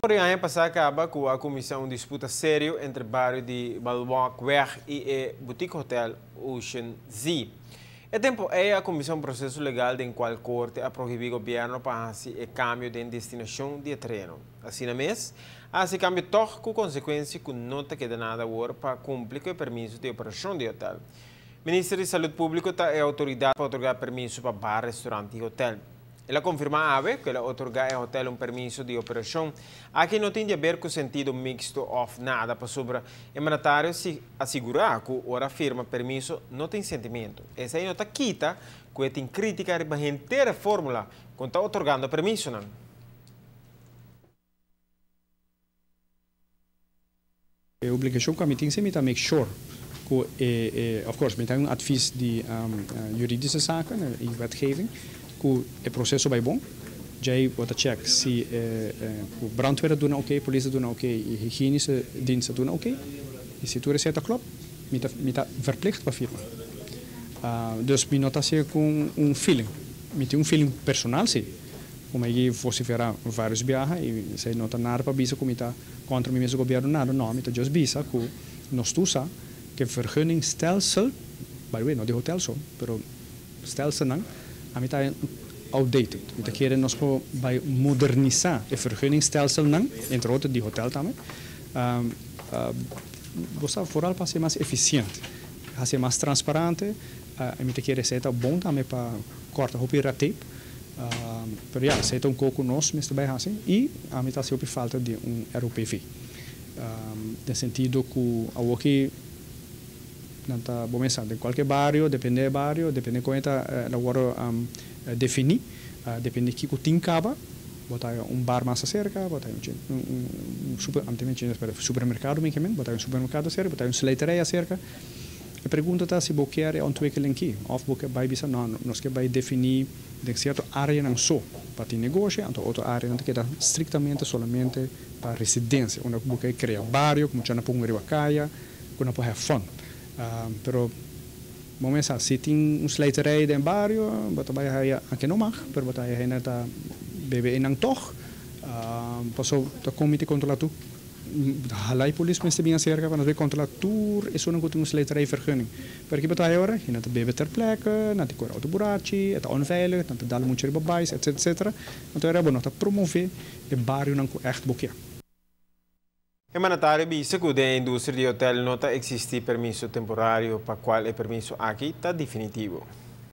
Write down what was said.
For di aña pasá kaba ku a kuminsá un disputa serio entre bario di Balwalkweg i e boutique hotel Ocean Zee. E tempu ei a kuminsá un proseso legal den kual korte a prohibí gobièrnu pa hasi e kambio den destinashon di e tereno. Asina mes, a hasi kambio tòg ku konsekuensia ku no ta keda nada awor pa kumpli ku e permiso di operashon di hotel. Minister di Salud Públiko ta e outoridat pa otorgá permiso pa bar, restorant i hotel. El a konfirmá awe ku el a otorgá e hotel un permiso di operashon. Aki no tin di aber ku sentido miksto òf nada pasobra e mandatario si a sigurá ku ora firma permiso no tin sentimentu. Esei no ta kita ku e tin krítika riba henter e fórmula kon ta otorgando permisonan. E obligashon ku ami tin si mi ta make sure ku e e of course mi ta un advies di juridische zaken i wetgeving ku e proseso bai bon. Djei bo ta check si e ku brandweer a duna oke, polis a duna oke i higienische dienst a duna oke. I si tur esei ta klop mi ta mi ta verplicht pa firma. Dus mi no ta hasié ku un feeling. Mi tin un feeling personal si. Como e vocifera varios biaha y esey no ta nada pa bisa cu mi ta contra mi mes gobierno nada, no, mi ta just bisa cu nos tur sa cu e vergunningstelsel, by the way no di hotel so, pero stelselnan a mi ta outdated. Mi ta kere nos por bay modernisa e vergunningsstelselnan, entre otro di hotel tambe, bo sa vooral pa haci mas eficiente, haci mas transparante y mi ta kere esey ta bon tambe pa corta hopi red tape. Pero ya, esei ta un kos ku nos mester bai hasi i ami ta hasi hopi falta di un ROPV. Den sentido ku awoki nan ta, bo mester sa, den kualke bario, depende e bario, depende kon e ta el a wòrdu definí, depende kiko tin kaba, bo ta haña un bar mas aserka, bo ta haña un super, ami ta menshona supermerkado mi ke men, bo ta haña un supermerkado aserka, bo ta haña un slijterij aserka. E pregunta ta si bo kier e ontwikkeling ki, of bo ke bai bisa no, nos ke bai defini den sierto areanan so pa tin negoshi, anto otro areanan ta keda striktamente solamente pa residensia, unda ku bo ke krea bario, ku muchanan por hunga riba kaya, ku nan por have fun. Pero bo mes sa, si tin un slijterij den bario, bo ta bai haya, anke no mag, pero bo ta haya hende ta bebe einan tog, paso ta kon mi ta kontrola tur. Hala e polis mester bin acerca pa nos bay controla tur esunnan cu tin un slijterijvergunning. Pero kiba ta hay ora? Nan ta bebe ter plekke, nan ta core auto burachi, e ta onveilig, nan ta dal mucha riba bais, etc. Etc. Anto era bo no ta promove e barionan cu echt bo kier. E mandatario bisa cu den e industria di hotel no ta existi permiso temporario pa cual e permiso aki ta definitivo.